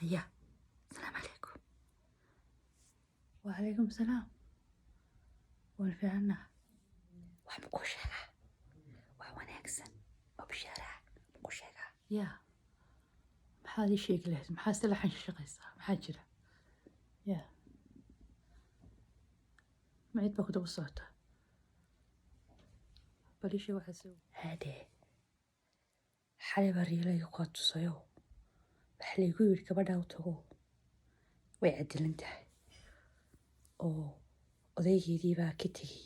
Aya, asalaamu calaykum. Wacalaykum salaam. Waan fiicannaha. Wax ma kuu sheegaa? Wax wanaagsan oo bishaara ma kuu sheegaa? Yaa, maxaad ii sheegi lahayd? Maxaa sila xanshaqaysaa? Maxaa jira? Yaa, ma cid baa ku daba socota? Bal ii sheeg waxaa soo haadee. Xalay baa riilayga ku tusayo. Waxa laygu yidhi gabadhaa u tago, way cadilan tahay oo odaygeedii baa ka tegey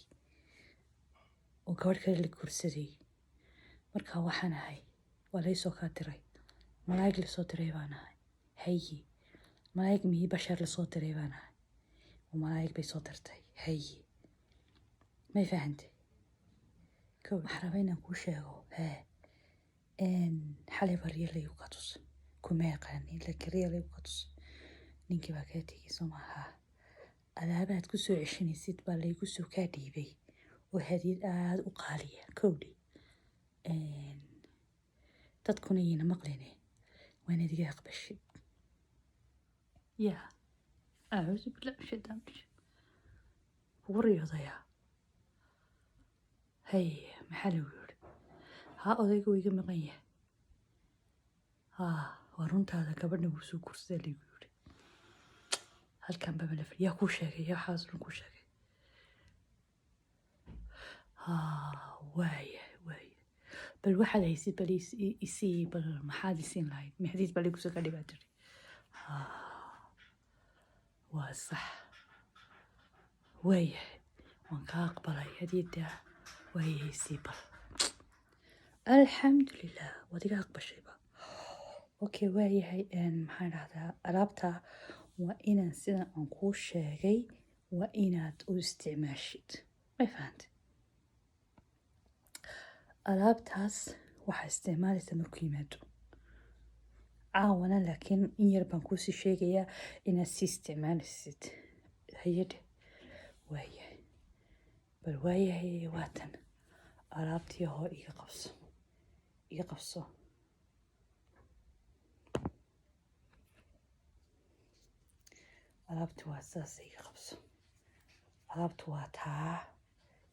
oo gabadh kale la guursaday. Marka waxaan ahay waa laysoo kaa diray, malaa'ig lasoo diray baan ahay. Haye, malaa'ig mihii, bashar lasoo diray baan ahay oo malaa'ig bay soo dirtay. Haye, may fahantay? Kow, waxaan rabaa inaan kuu sheego. Hee, xalay baa riyo laygu kaa tusay. Kuma yaqaanin, laakiin riyo laygu kaa tusay. Ninkii baa kaa tegey, soo maaha? Alaabaad ku soo ceshanaysid baa laygu soo kaa dhiibay oo hadiyad aada u qaaliya. Kowdhi, dadkuna yayna maqline, waa inaad iga aqbashid. Yaa, acuudu billah min shaytaan rajiim. Kugu riyoodayaa? Hay, maxaa lagu yidhi? Haa, odayga wuu iga maqan yahay. Haa, waa runtaada, gabadhna wuu soo guursadaa laygu yidhi. Halkan baba la fadhiya. Yaa kuu sheegay? Yaa waxaas dhan kuu sheegay? Haa, waaya. Bal waxaad haysid bal isii. Bal maxaad isiin lahayd? Maxdiid baa laygu soo ka dhibaa tiri. Haa, waa sax. Waayahay, waan kaa aqbalay hadiyadda. Waayahay, sii bal. Alxamdulilah, waad iga aqbashayba. Okay, waayahay. Maxaan dhahdaa, alaabta waa inaan sida aan kuu sheegay waa inaad u isticmaashid. May fahantay? Alaabtaas waxaa isticmaalaysaa markuu yimaado caawana, laakiin in yar baan kuusii sheegayaa inaad sii isticmaalaysid. Hayadhe, waayahay. Bal waayahay, waatan alaabtii. Hoo, iga qabso, iga qabso. Alaabti waa saas, iga qabso. Alaabtu waa taa,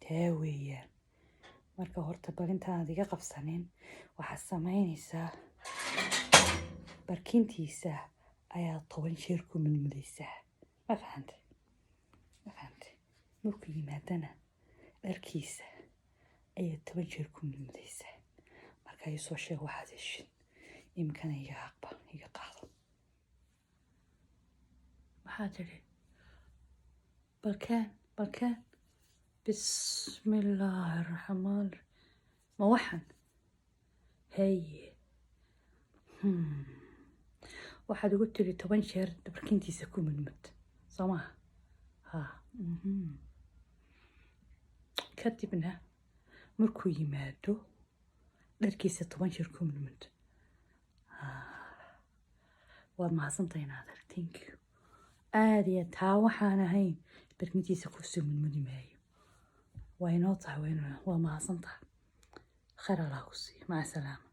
taa weeyaan. Marka horta bal intaanad iga qabsanin, waxaad samaynaysaa barkintiisa ayaa 10 jeer ku mulmulaysaa. Ma fahantay? Ma fahantay? Markuu yimaadana dharkiisa ayaa 10 jeer ku mulmulaysaa. Marka ii soo sheeg waxaad heshid. Iminkana iga aqbal, iga qaado. Maxaa tidhi? Balkeen, balkeen. Bismillaahi raxmaan. Ma waxan? Haye, waxaad ugu tiri 10 jeer barkintiisa ku mudmud, soo maha? Ha, kadibna markuu yimaado dharkiisa 10 jeer ku mudmud. Waad mahadsantahay naadir, thank you. Aada iyo taa waxaan ahayn barkintiisa kusoo mudmudi maayo. Waa inoo tahay, waa mahadsantahay. Khayr Allah ku siiyo. Maca salaama.